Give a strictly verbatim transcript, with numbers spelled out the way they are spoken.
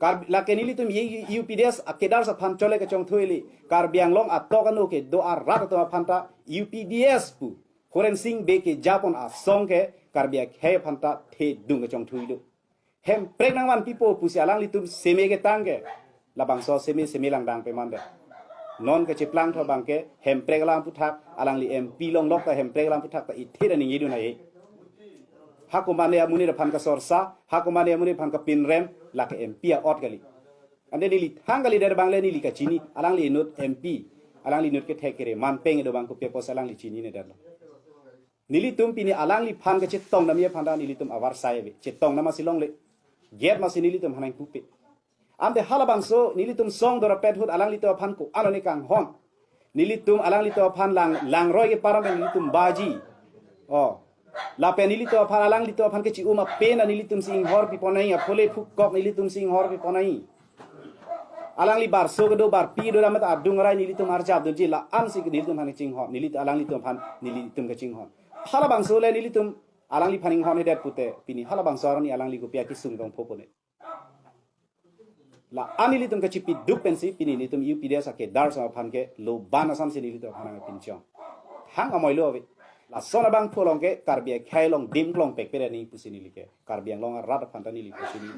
Kar lake nelitum ye U P D S a cadres aphan chole kachongthui kali. Karbi Anglong atok ano kedo arat atum aphan ta U P D S pu Horensing Bey kejapon asong ke Karbi akhei aphan ta thedung kachongthui do. Hemprek nangvanpipo pusi alanglitum seme ketang ke. Labangso seme seme langdang peman de. Non kacheplang tho abangke Hemprek alam aphuthak, alangli M P longlok ta Hemprek alam aphuthak ta ithe da ningje dun ae. Hakomatne amonit aphan kasorsa, hakomatne amonit aphan kapinrem, lake M P a-ot kali. Ante neli thang kalidet abang le neli kachini, alangli inut M P, alangli inut kethek kere, manpeng do abang kopi apotsi alangli chinine detlo. Nelitum pini alangliphan kachetong damji aphan ta nelitum avarsai ave. Chetong dam masi longle. Gate masi nelitum aphan nangpupe. Ante halabangso nelitum song dorapet ahut alanglitum aphan ko-an ne kanghon. Nelitum alanglitum aphan lang langroi keparam pen nelitum baji. Oh. Lapen nelitum aphan alanglitum aphan kechi-um apen nelitum si inghor piponai, aphole phukok nelitum si inghor piponai. Alangli barso kedo barpi kedo damat adung arai nelitum arjap dunji la-an si nelitum aphan kachinghon, nelitum alanglitum aphan nelitum kachinghon. Halabangso le nelitum alangliphan inghonhedet pute pini halabangso arni alangli kopi akisung tong phopone. La-an nelitum kachipiduk pensi pini nelitum U P D S a cadres aphan ke loban asam si nelitum aphan nangpinchong. Thang amoilo ave. Lason abangphu along ke Karbi akhei along dim klong pekpere ni pusi neli ke. Karbi Anglong arat aphan ta neli pusi ni.